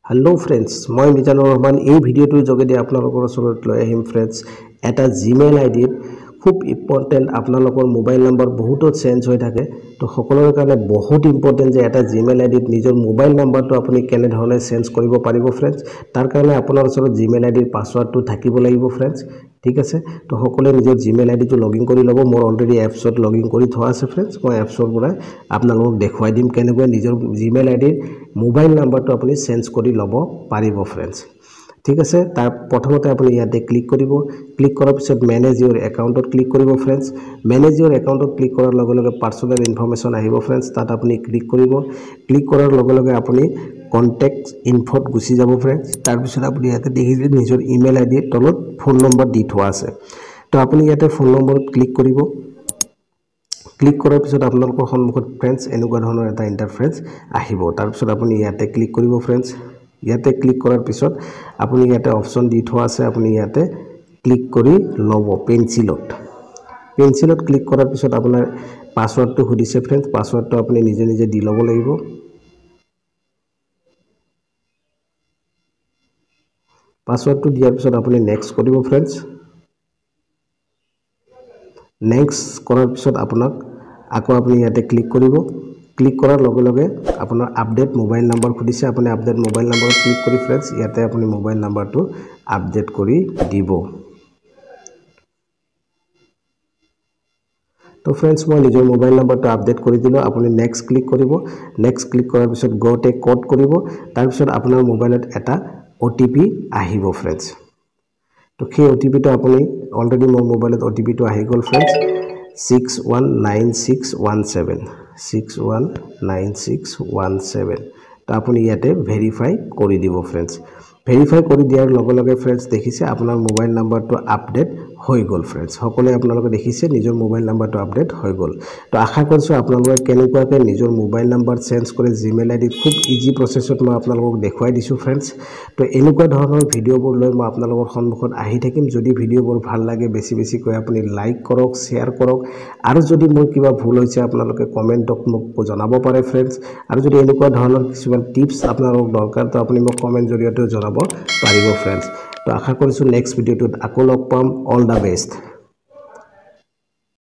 Hello' friends, মই মিজানুৰ ৰহমান। এই ভিডিঅ'টোৰ যোগেদি আপোনালোকৰ ওচৰত লৈ আহিম ফ্ৰেণ্ডছ এটা জিমেইল আই ডিত খুব ইম্পৰ্টেণ্ট। আপোনালোকৰ মোবাইল নম্বৰ বহুতো চেঞ্জ হৈ থাকে, তো সকলোৰে কাৰণে বহুত ইম্পৰ্টেণ্ট যে এটা জিমেইল আই ডিত নিজৰ মোবাইল নাম্বাৰটো আপুনি কেনেধৰণে চেঞ্জ কৰিব পাৰিব ফ্ৰেণ্ডছ। তাৰ কাৰণে আপোনাৰ ওচৰত জিমেইল আই ডিৰ পাছৱাৰ্ডটো থাকিব লাগিব ফ্ৰেণ্ডছ, ঠিক আছে। তো সকলোৱে নিজৰ জিমেইল আই ডিটো লগ ইন কৰি ল'ব। মোৰ অলৰেডি এপছত লগ ইন কৰি থোৱা আছে ফ্ৰেণ্ডছ। মই এপছৰ পৰাই আপোনালোকক দেখুৱাই দিম কেনেকৈ নিজৰ জিমেইল আই ডিৰ মোবাইল নাম্বাৰটো আপুনি চেঞ্জ কৰি ল'ব পাৰিব ফ্ৰেণ্ডছ, ঠিক আছে। তাৰ প্ৰথমতে আপুনি ইয়াতে ক্লিক কৰিব। ক্লিক কৰাৰ পিছত মেনেজ ইউৰ একাউণ্টত ক্লিক কৰিব ফ্ৰেণ্ডছ। মেনেজ ইউৰ একাউণ্টত ক্লিক কৰাৰ লগে লগে পাৰ্চনেল ইনফৰ্মেশ্যন আহিব ফ্ৰেণ্ডছ, তাত আপুনি ক্লিক কৰিব। ক্লিক কৰাৰ লগে লগে আপুনি কণ্টেক্ট ইনফ'ত গুচি যাব ফ্ৰেণ্ডছ। তাৰপিছত আপুনি ইয়াতে দেখিছে নিজৰ ইমেইল আই ডিৰ তলত ফোন নম্বৰ দি থোৱা আছে, তো আপুনি ইয়াতে ফোন নম্বৰত ক্লিক কৰিব। ক্লিক কৰাৰ পিছত আপোনালোকৰ সন্মুখত ফ্ৰেণ্ডছ এনেকুৱা ধৰণৰ এটা ইণ্টাৰফেচ আহিব। তাৰপিছত আপুনি ইয়াতে ক্লিক কৰিব ফ্ৰেণ্ডছ। ইয়াতে ক্লিক কৰাৰ পিছত আপুনি ইয়াতে অপশ্যন দি থোৱা আছে, আপুনি ইয়াতে ক্লিক কৰি ল'ব পেঞ্চিলত। পেঞ্চিলত ক্লিক কৰাৰ পিছত আপোনাৰ পাছৱাৰ্ডটো সুধিছে ফ্ৰেণ্ডছ। পাছৱাৰ্ডটো আপুনি নিজে নিজে দি ল'ব লাগিব। পাছৱাৰ্ডটো দিয়াৰ পিছত আপুনি নেক্সট কৰিব ফ্ৰেণ্ডছ। নেক্সট কৰাৰ পিছত আপোনাক আকৌ আপুনি ইয়াতে ক্লিক কৰিব। ক্লিক কৰাৰ লগে লগে আপোনাৰ আপডেট মোবাইল নাম্বাৰ সুধিছে, আপুনি আপডেট মোবাইল নাম্বাৰত ক্লিক কৰি ফ্ৰেণ্ডছ ইয়াতে আপুনি মোবাইল নাম্বাৰটো আপডেট কৰি দিব। তো ফ্ৰেণ্ডছ, মই নিজৰ মোবাইল নাম্বাৰটো আপডেট কৰি দিলোঁ। আপুনি নেক্সট ক্লিক কৰিব। নেক্সট ক্লিক কৰাৰ পিছত গ'ট এ ক'ড কৰিব। তাৰপিছত আপোনাৰ মোবাইলত এটা অ' টি পি আহিব ফ্ৰেণ্ডছ। তো সেই অ' টি পিটো আপুনি অলৰেডি মোৰ মোবাইলত অ' টি পিটো আহি গ'ল ফ্ৰেণ্ডছ, 619617, 619617। তো আপুনি ইয়াতে ভেৰিফাই কৰি দিব ফ্ৰেণ্ডছ। ভেৰিফাই কৰি দিয়াৰ লগে লগে ফ্ৰেণ্ডছ দেখিছে আপোনাৰ মোবাইল নাম্বাৰটো আপডেট হৈ গ'ল ফ্ৰেণ্ডছ। সকলোৱে আপোনালোকে দেখিছে নিজৰ মোবাইল নাম্বাৰটো আপডেট হৈ গ'ল। তো আশা কৰিছোঁ আপোনালোকে কেনেকুৱাকৈ নিজৰ মোবাইল নাম্বাৰ চেঞ্জ কৰে জিমেইল আই ডিত খুব ইজি প্ৰচেছত মই আপোনালোকক দেখুৱাই দিছোঁ ফ্ৰেণ্ডছ। তো এনেকুৱা ধৰণৰ ভিডিঅ'বোৰ লৈ মই আপোনালোকৰ সন্মুখত আহি থাকিম। যদি ভিডিঅ'বোৰ ভাল লাগে বেছি বেছিকৈ আপুনি লাইক কৰক, শ্বেয়াৰ কৰক, আৰু যদি মোৰ কিবা ভুল হৈছে আপোনালোকে কমেণ্টত মোক জনাব পাৰে ফ্ৰেণ্ডছ। আৰু যদি এনেকুৱা ধৰণৰ কিছুমান টিপছ আপোনালোকক দৰকাৰ, তো আপুনি মোক কমেণ্ট জৰিয়তেও জনাব পাৰিব ফ্ৰেণ্ডছ। তো আশা কৰিছোঁ নেক্সট ভিডিঅ'টোত আকৌ লগ পাম। All the best.